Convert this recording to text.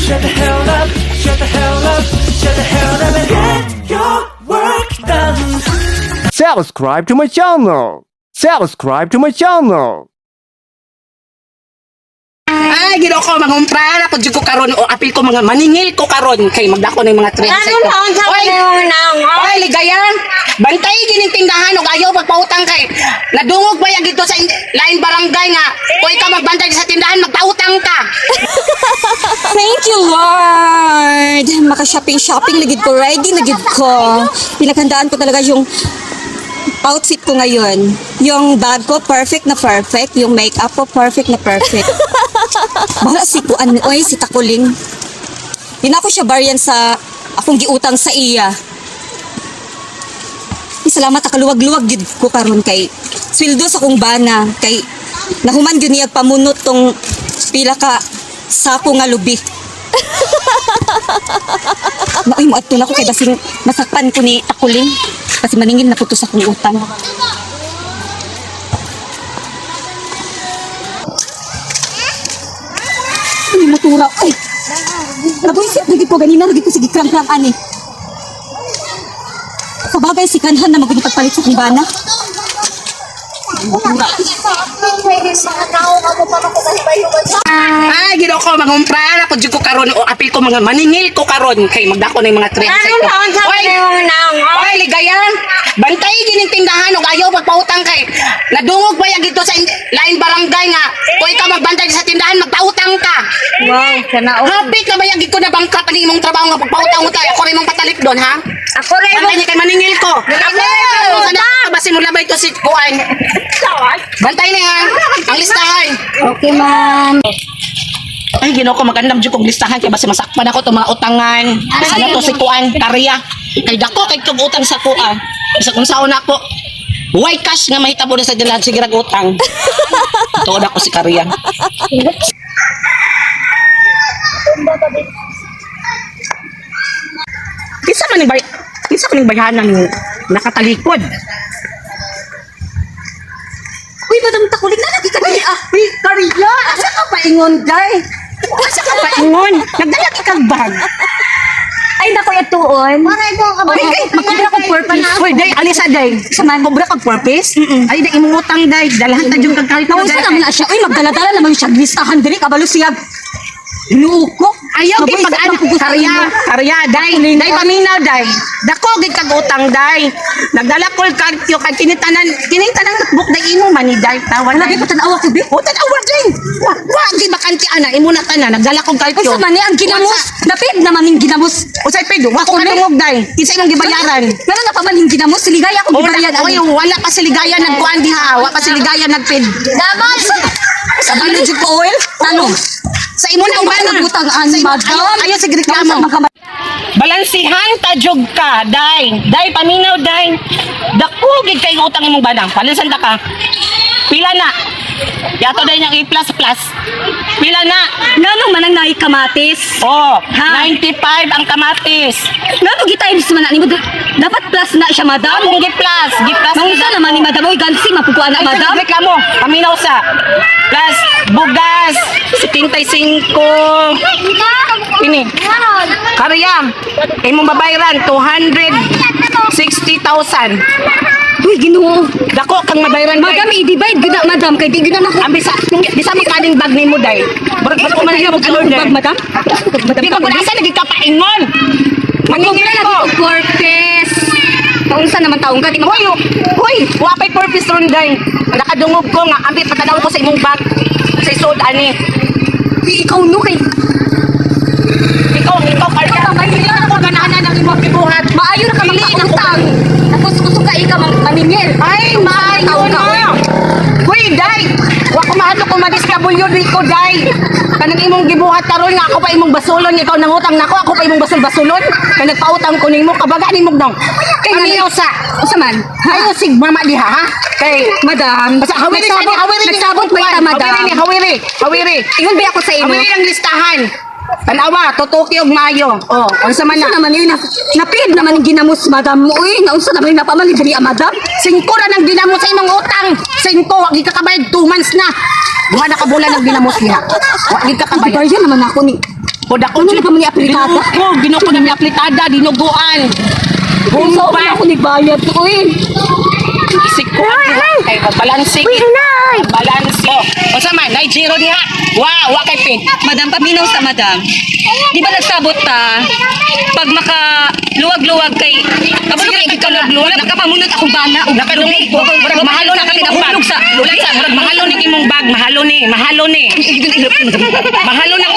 Shut the hell up, shut the hell up, shut the hell up and get your work done. Subscribe to my channel. Subscribe to my channel. Ay, ginoo ko, mangumpra na ko karon o apil ko mga maningil ko karon kay magdako ng mga 300 Ano ko. taon sa Oy, nang? oy, ligayan. Bantay gining tindahan og ayaw pagpautang kay nadungog ba yan dito sa lain barangay nga kung ikaw magbantay sa tindahan, magpautang ka. Thank you, Lord! Maka-shopping-shopping na gid ko. Ready na gid ko. Pinaghandaan ko talaga yung outfit ko ngayon. Yung bag ko, perfect na perfect. Yung makeup ko, perfect na perfect. Bahala si Kuan, oy, si Takuling. Di na ako siya baryan sa akong giutang sa iya. Ay, salamat, nakaluwag-luwag gid ko karon kay sweldo sa kong bana kay nahuman gyud niya pamunot tong pila ka sako nga lubi. Maoy mo adto na ko kay basing masakpan ko ni Takuling kasi maningil na puto sa akong utang. Ay, motora. Ay! Nabuisit na gid ko ganina, lagi ko sige krang-krang ani. Sa bagay, si Kanhan na magiging pagpalit sa kong bana. Motora. Ay, ginoo ko, mangumpra na ko karon o apil ko mga maningil ko karon kay magdako ng mga 300 Ano ko. taon sa Oy, nang? oy, ligayan. Bantay gining tindahan og ayaw pagpautang kay nadungog ba yan dito sa lain barangay nga kung ikaw magbantay sa tindahan, magpautang ka. Wow, kana. Hapit na ba yan ko na bangka pa imong trabaho nga pagpautang-utang? Ako rin mong patalit doon, ha? Ako rin. Bantay niya kay maningil ko. Ako rin mo basi mo labay to si Kuan. Bantay niya ha. Ang listahan. Okay, ma'am. Ay, ginoo ko, magandam jud kong listahan kay basi masakpan ako tong mga utangan. Isa na to si Kuan, Karya. Kay dako kay kog utang sa kuan. Bisa kung saon ako. Why cash nga mahitabo na sa dilan sige rag utang. Tuod ako si Karya. Kinsa man ning bay kinsa man ning bayhanan nakatalikod? Uy, Madam Takuling, nalagi ka dili ah. Uy, Karya, asa ka paingon, day? Asa ka paingon? Nagdala ka kag bag. Ay, nako, atuon. Uy, kay, magkubra kong purpose. Uy, day, alisa day. Sa man. Kubra kag purpose? Ay, day imong utang day. Dalahan ta jud kag kahit Naunsa naman na siya. Uy, magdala-dala naman siya. Listahan diri, kabalo siya. Ginoo ko. Ayaw kay Mabuhay pag sa ano, pagkugusto karya, nimo. karya, day, day paminaw day. Dako gid kag utang day. Nagdala ko kag kag kinitanan, kinitanan notebook day imo man ni day. Tawa na. Labi pa tan-awa ko, bi. O tan-awa day. Wa, wa gid bakante ana imo na tanan. Nagdala kog Uy, kalkyo. sa man ni ang ginamos. Napid naman yung ginamos. Usay pedo, wa ko kadungog day. Kinsa imong gibayaran? Meron na pa man yung ginamos. Siligaya akong Wala, gibayan. oy, wala pa siligaya nagkuan diha, wa pa siligaya nagpid. Damal! Sa ano jud ko oil? Tanong. Sa imo na Ikaw ba bana. nagbutang ani, Sa imo- madam? Ayaw, ayaw sige reklamo. Balansihan ta jud ka, day. Day paminaw day. Dako gid kay utang imong banang. Balansan ta ka. Pila na? Yato day niyang i plus plus. Pila na? Nganong man ang naay kamatis? Oh, Ha? 95 ang kamatis. Ngano gi-times man na nimo? Dapat plus na siya, madam. Among gi plus, gi plus. Naunsa naman ni madam? Oy, gansi mapukuan na, Ay, madam. madam. Reklamo. Paminaw sa. Plus, bugas, 75. Ini. Karya. Imong babayran, 260,000. Uy, Ginoo. Dako kang mabayran. Day. Madam, i-divide gyud na, madam, kay di gyud na nako. Ang bisa, bisa makaning bag nimo day. Murag Eh, ko man ano ang ano day. bag, madam? Madam, Di ba kung asa lagi ka paingon? Maningil Wala ko. ko purpose. Paunsa naman taong ka, di Hoy, oh, hoy, wa pay purpose ron day. Nakadungog ko nga ambit patanaw ko sa imong bag sa isod ani. Uy, ikaw no kay Ikaw, ikaw, Karya. Dili na ako ganahan ng imong gibuhat. maayo ra ka Pili na ko. magpautang. Tapos kusog ka ikaw maningil. Ay, maayo na. Hoy, day. Wa ko mahadlok kung ma-discover di ko, day. Kanang imong gibuhat karon nga ako pa imong basulon, ikaw nangutang nako, ako pa imong basul-basulon. Kay nagpautang ko nimo, kabaga nimo dong. Kay Kay nga sa. Unsa man? Ha? Ayo sig mama diha ha. Kay Madam, basta hawiri nagsabot, ni hawiri ni nagsabot ba ita, madam? Hawiri ni hawiri, hawiri. Ingon ba ako sa imo? Hawiri ang listahan. Tanawa, tutuki og mayo. Oh, unsa man Unsa na? naman yun, napid naman yung ginamos, madam. Uy, naunsa naman yung napamalin diri, ah, madam. Singko na nang ginamos sa imong utang. Singko, wa gid ka kabayad 2 months na. Duha na ka bulan ang ginamos diha. Wa gid ka kabayad. Gibayan naman ako ni. O dako Ano na ka mga aplitada? Ginoo, Ginoo ko na may aplitada, dinuguan. Unsa man ako ni bayad ko eh. Isik ko kay balanse. Balanse. Unsa man, nay zero diha. Wa, wa kay pin. Madam, paminaw sa madam. Di ba nagsabot ta? Pag maka luwag-luwag kay kabalo kay ikaw nagluwag, nakapamunot akong bana og Nakadungog ko. Murag mahalo na kay imong bag. Ulan sa murag mahalo ni imong bag, mahalo ni, mahalo ni. Mahalo na.